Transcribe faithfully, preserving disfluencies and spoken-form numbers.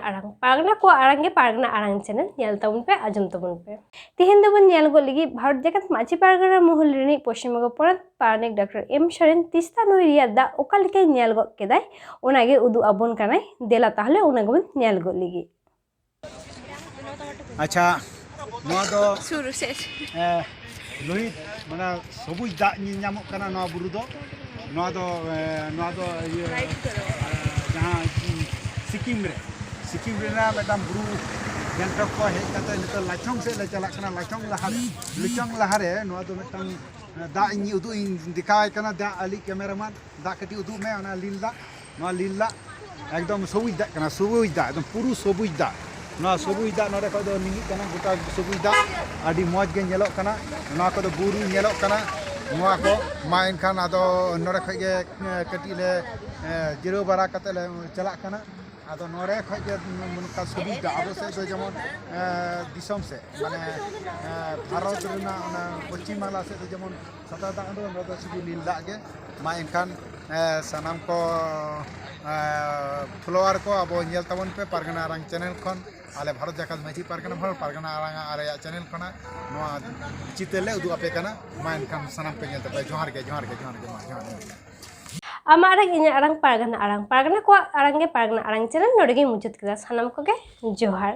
ᱟᱲᱟᱝ, ᱯᱟᱨᱜᱟᱱᱟ ᱠᱚᱣᱟᱜ ᱟᱲᱟᱝ ᱜᱮ ᱯᱟᱨᱜᱟᱱᱟ ᱟᱲᱟᱝ ᱪᱮᱱᱮᱞ, ᱧᱮᱞ ᱛᱟᱵᱚᱱ ᱯᱮ, ᱟᱸᱡᱚᱢ ᱛᱟᱵᱚᱱ ᱯᱮ᱾ ᱛᱮᱦᱮᱧ ᱫᱚᱵᱚᱱ ᱧᱮᱞ ᱜᱚᱫ ᱞᱟᱹᱜᱤᱫ ᱵᱷᱟᱨᱚᱛ ᱡᱟᱠᱟᱛ ᱢᱟᱹᱡᱷᱤ ᱯᱟᱨᱜᱟᱱᱟ ᱢᱚᱦᱚᱞ ᱨᱤᱱᱤᱡ ᱯᱚᱥᱪᱤᱢ ᱵᱚᱝᱜᱚ ᱯᱚᱱᱚᱛ ᱯᱟᱨᱟᱱᱤᱠ ᱰᱟᱠᱛᱟᱨ ᱮᱢ ᱥᱚᱨᱮᱱ ᱛᱤᱥᱛᱟ ᱱᱟᱹᱭ ᱨᱮᱭᱟᱜ ᱫᱟᱜ ᱚᱠᱟ ᱞᱮᱠᱟᱭ ᱧᱮᱞ ᱜᱚᱫ ᱠᱮᱫᱟᱭ, ᱚᱱᱟᱜᱮ ᱩᱫᱩᱜ ᱟᱵᱚᱱ ᱠᱟᱱᱟᱭ᱾ ᱫᱮᱞᱟ ᱛᱟᱦᱞᱮ ᱚᱱᱟ ᱜᱮᱵᱚᱱ ᱧᱮᱞ ᱜᱚᱫ ᱞᱟᱹᱜᱤᱫ᱾ ᱟᱪᱪᱷᱟ, ᱱᱚᱣᱟ ᱫᱚ ᱥᱩᱨ ᱥᱮᱫ᱾ ᱮ, ᱞᱳᱦᱤᱛ, ᱢᱟᱱᱮ ᱥᱚᱵᱩᱡ ᱫᱟᱜ ᱧᱮᱞ ᱧᱟᱢᱚᱜ ᱠᱟᱱᱟ ᱱᱚᱣᱟ ᱵᱩᱨᱩ ᱫᱚ᱾ ᱱᱚᱣᱟ ᱫᱚ, ᱮ, ᱱᱚᱣᱟ ᱫᱚ ᱤᱭᱟᱹ, ᱮ, ᱡᱟᱦᱟᱸ ᱥᱤᱠᱤᱢ ᱨᱮ, ᱥᱤᱠᱤᱢ ᱨᱮᱱᱟᱜ ᱢᱤᱫᱴᱟᱝ ᱵᱩᱨᱩ, ᱜᱮᱝᱴᱚᱠ ᱠᱷᱚᱱ ᱦᱮᱡ ᱠᱟᱛᱮ ᱱᱤᱛᱚᱜ ᱞᱟᱪᱚᱝ ᱥᱮᱫ ᱞᱮ ᱪᱟᱞᱟᱜ ᱠᱟᱱᱟ᱾ ᱞᱟᱪᱚᱝ ᱞᱟᱦᱟᱨᱮ, ᱞᱩᱪᱚᱝ ᱞᱟᱦᱟᱨᱮ ᱱᱚᱣᱟ ᱫᱚ ᱢᱤᱫᱴᱟᱝ ᱫᱟᱜ ᱤᱧ ᱩᱫᱩᱜ ᱤᱧ ᱫᱮᱠᱷᱟᱣᱟᱭ ᱠᱟᱱᱟ, ᱫᱟᱜ ᱟᱞᱤᱡ ᱠᱮᱢᱮᱨᱟᱢᱮᱱ, ᱫᱟᱜ ᱠᱟᱹᱴᱤᱡ ᱩᱫᱩᱜ ᱢᱮ, ᱚᱱᱟ ᱞᱤᱞ ᱫᱟᱜ, ᱱᱚᱣᱟ ᱞᱤᱞ ᱫᱟᱜ ᱮᱠᱫᱚᱢ ᱥᱚᱵᱩᱡ ᱫᱟᱜ ᱠᱟᱱᱟ, ᱥᱚᱵᱩᱡ ᱫᱟᱜ, ᱮᱠᱫᱚᱢ ᱯᱩᱨᱩ ᱥᱚᱵᱩᱡ ᱫᱟᱜ᱾ ᱱᱚᱣᱟ ᱥᱚᱵᱩᱡ ᱫᱟᱜ ᱱᱚᱰᱮ ᱠᱷᱚᱡ ᱫᱚ ᱞᱤᱸᱜᱤᱜ ᱠᱟᱱᱟ, ᱜᱚᱴᱟ ᱥᱚᱵᱩᱡ ᱫᱟᱜ, ᱟᱹᱰᱤ ᱢᱚᱡᱽ ᱜᱮ ᱧᱮᱞᱚᱜ ᱠᱟᱱᱟ᱾ ᱱᱚᱣᱟ ᱠᱚᱫᱚ ᱵᱩᱨᱩ ᱧᱮᱞᱚᱜ ᱠᱟᱱᱟ, ᱱᱚᱣᱟ ᱠᱚ᱾ ᱢᱟ ᱮᱱᱠᱷᱟᱱ ᱟᱫᱚ ᱱᱚᱰᱮ ᱠᱷᱚᱡ ᱜᱮ, ᱮ, ᱠᱟᱹᱴᱤᱡ ᱞᱮ, ᱮ, ᱡᱤᱨᱟᱹᱣ ᱵᱟᱲᱟ ᱠᱟᱛᱮ ᱞᱮ ᱪᱟᱞᱟᱜ ᱠᱟᱱᱟ᱾ ᱟᱫᱚ ᱱᱚᱰᱮ ᱠᱷᱚᱡ ᱜᱮ ᱱᱚᱝᱠᱟ ᱥᱩᱵᱤᱫᱷᱟ, ᱟᱵᱚ ᱥᱮᱫ ᱫᱚ ᱡᱮᱢᱚᱱ, ᱮ, ᱫᱤᱥᱚᱢ ᱥᱮᱫ, ᱢᱟᱱᱮ, ᱮ, ᱵᱷᱟᱨᱚᱛ ᱨᱮᱱᱟᱜ ᱚᱱᱟ ᱯᱚᱪᱷᱤᱢ ᱵᱟᱝᱞᱟ ᱥᱮᱫ ᱫᱚ ᱡᱮᱢᱚᱱ ᱥᱟᱫᱟ ᱫᱟᱜ ᱩᱰᱩᱠ, ᱱᱚᱰᱮ ᱫᱚ ᱥᱩᱫᱷᱩ ᱱᱤᱞ ᱫᱟᱜ ᱜᱮ᱾ ᱢᱟ ᱮᱱᱠᱷᱟᱱ, ᱮ, ᱥᱟᱱᱟᱢ ᱠᱚ, ᱮ, follower ᱠᱚ ᱟᱵᱚ ᱧᱮᱞ ᱛᱟᱵᱚᱱ ᱯᱮ ᱯᱟᱨᱜᱟᱱᱟ ᱟᱲᱟᱝ channel ᱠᱷᱚᱱ, ᱟᱞᱮ ᱵᱷᱟᱨᱚᱛ ᱡᱟᱠᱟᱛ ᱢᱟᱹᱡᱷᱤ ᱯᱟᱨᱜᱟᱱᱟ ᱢᱚᱦᱚᱞ, ᱯᱟᱨᱜᱟᱱᱟ ᱟᱲᱟᱝ ᱟᱞᱮᱭᱟᱜ channel ᱠᱷᱚᱱᱟᱜ ᱱᱚᱣᱟ ᱪᱤᱛᱟᱹᱨ ᱞᱮ ᱩᱫᱩᱜ ᱟᱯᱮ ᱠᱟᱱᱟ᱾ ᱢᱟ ᱮᱱᱠᱷᱟᱱ ᱥᱟᱱᱟᱢ ᱯᱮ ᱧᱮᱞ ᱛᱟᱯᱮ᱾ ᱡᱚᱦᱟᱨ ᱜᱮ, ᱡᱚᱦᱟᱨ ᱜᱮ, ᱡᱚᱦᱟᱨ ᱜᱮ, ᱢᱟ ᱡᱚᱦᱟᱨ ᱜᱮ᱾ ᱟᱢᱟᱜ ᱟᱲᱟᱝ, ᱤᱧᱟᱹᱜ ᱟᱲᱟᱝ, ᱯᱟᱨᱜᱟᱱᱟ ᱟᱲᱟᱝ, ᱯᱟᱨᱜᱟᱱᱟ ᱠᱚᱣᱟᱜ ᱟᱲᱟᱝ ᱜᱮ ᱯᱟᱨᱜᱟᱱᱟ ᱟᱲᱟᱝ channel ᱱᱚᱰᱮ ᱜᱮᱧ ᱢᱩᱪᱟᱹᱫ ᱠᱮᱫᱟ᱾ ᱥᱟᱱᱟᱢ ᱠᱚᱜᱮ ᱡᱚᱦᱟᱨ᱾